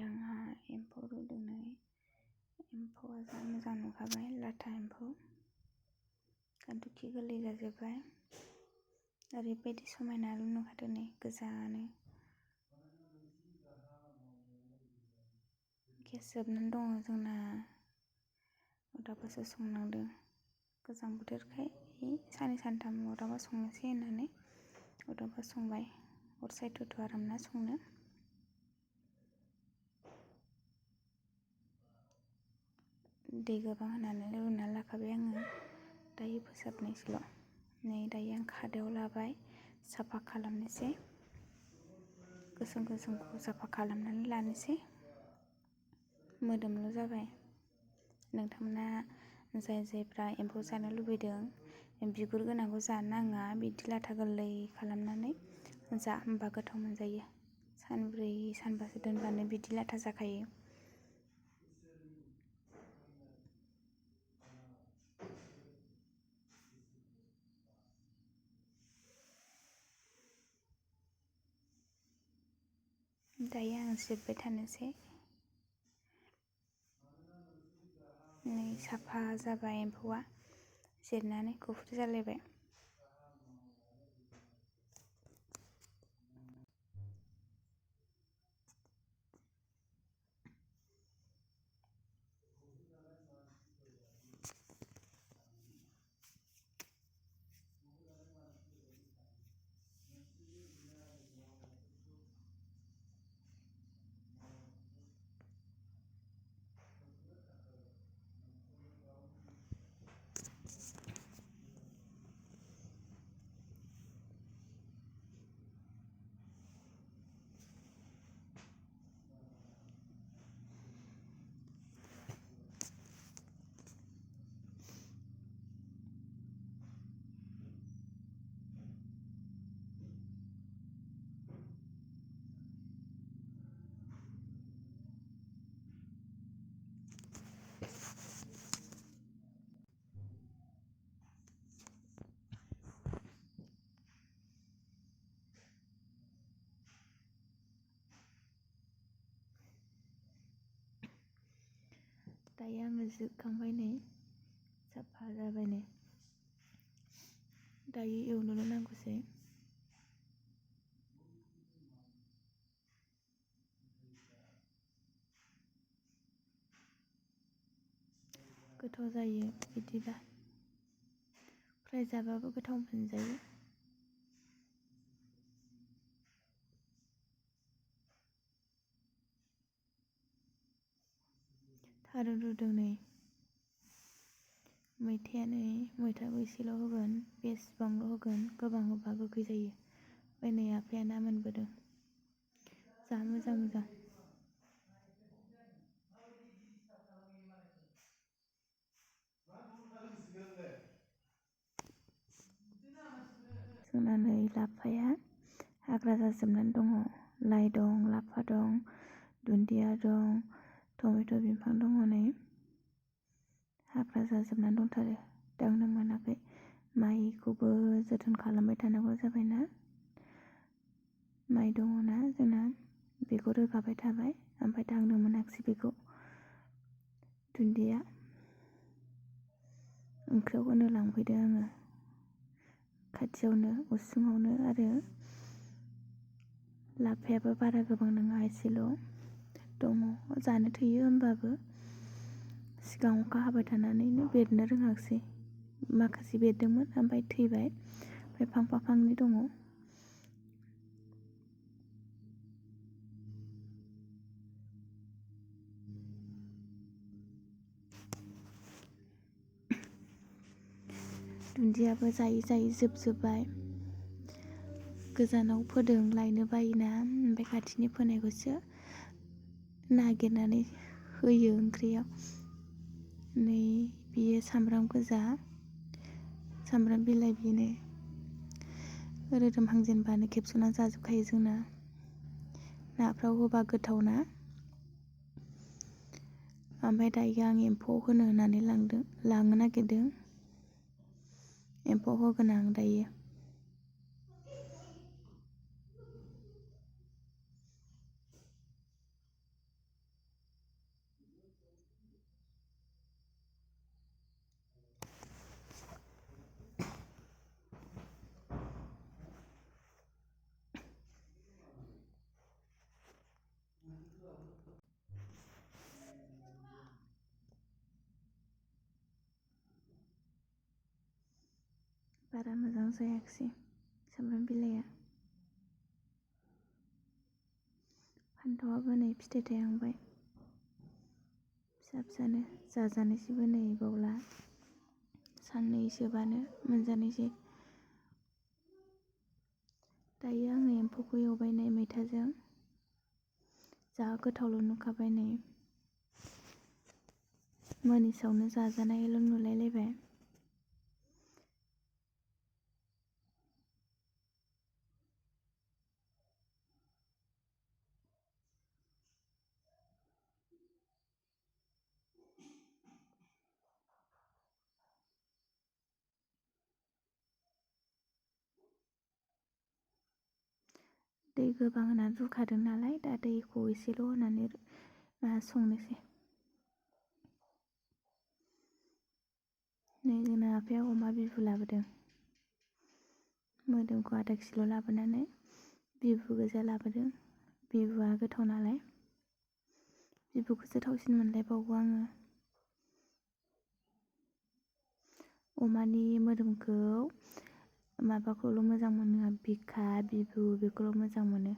आंहा एम्फौ रुदों नै एम्फौआ जा मोजां नुखाबाय लाथा एम्फौ खान्थुखि गोरलै जाजोब्बाय ओरैबायदि समायना नुखादों नै गोजानो गेस जोबनानै दङ जोंना अरदाबासो संनांदों गोजां बोथोरखाय साननै सानथाम अरदाबा संनोसै होननानै अरदाबा संबाय अर सायथ'थ' आरामना संनो दै गोबां होनानै रुना लाखाबाय आङो दायो फोसाबनायसोल' नै दायो आं खादायाव लाबाय साफा खालामनोसै गोसोम गोसोमखौ साफा खालामनानै लानोसै मोदोमल' जाबाय नोंथांमोना जायफ्रा एम्फौ जानो लुबैदों बिगुर गोनांखौ जानो नाङा बिदि लाथा गोरलै खालामनानै जा होमबा गोथाव मोनजायो सानब्रै सानबासो दोनबानो बिदि लाथा जाखायो दायो आं जिरबाय थानोसै नै साफा जाबाय एम्फौआ जिरनानै गुफुर जालायबाय दायो आङो जोबखांबाय नै साफा जाबाय नै दायो एवनोल' नांगौसै गोथाव जायो बिदिबा फ्राय जाबाबो गोथाव मोनजायो थारुन रुदों नै मैथाया नै मैथाखौ एसेल' होगोन बेसेबांल' होगोन गोबां होबा गोखै जायो ओमफ्राय नै आफाया ना मोनबोदों जा मोजां मोजां जोंना नै लाफाया हाग्रा जाजोबनानै दङ लाइ दं लाफा दं दुन्दिया दं टमेट' बिफां दङ नै हाग्रा जाजोबनानै दंथारो दांनो मोनाखै माइखौबो जोथोन खालामबाय थानांगौ जाबायना माइ दङना जोंना बेखौ रोगाबाय थाबाय ओमफ्राय दांनो मोनाखिसै बेखौ दुन्दिया ओंख्रियाव होनो लांफैदों आङो खाथियावनो उसुङावनो आरो लाफायाबो बारा गोबां नङा एसेल' दङ जानो थोयो होमबाबो सिगां अखा हाबाय थानानैनो बेरनो रोङाखिसै माखासे बेरदोंमोन ओमफ्राय थैबाय ओमफ्राय फांफा फांनै दङ दुन्दियाबो जायै जायै जोबजोब्बाय गोजानाव फोदों लायनो बायोना ओमफ्राय खाथिनि फोनायखौसो नागिरनानै होयो ओंख्रियाव नै बियो सामब्राम गोजा सामब्राम बिलाइ बेनो रोदोमहांजेनबानो खेबस'ना जाजोबखायो जोंना नाफ्राव होबा गोथाव ना ओमफ्राय दायो आं एम्फौ होनो होननानै लांनो नागिरदों। एम्फौ होगोन आं दायो। बारा मोजां जायाखिसै सामब्राम बिलाइआ। फान्थावआबो नै फिथाइ थायहांबाय फिसा फिसानो, जाजानायसैबो नै बावला साननैसोबानो मोनजानायसै। दायो आङो एम्फौखौ एवबाय नै मैथाजों, जा गोथावल' नुखाबाय नै मोनिसावनो जाजानायल' नुलायलायबाय। दै गोबां होनानै रुखादों नालाय, दा दैखौ एसेल' होनानै संनोसै। नै जोंना आफाया अमा बिबु लाबोदों। मोदोमखौ आधा किल' लाबोनानै बिबु गोजा लाबोदों। बिबुआ गोथाव नालाय, बिबुखौसो थावसिन मोनलायबावो आङो। अमानि मोदोमखौ माबाखौल' मोजां मोनो, बिखा बिबु बेखौल' मोजां मोनो।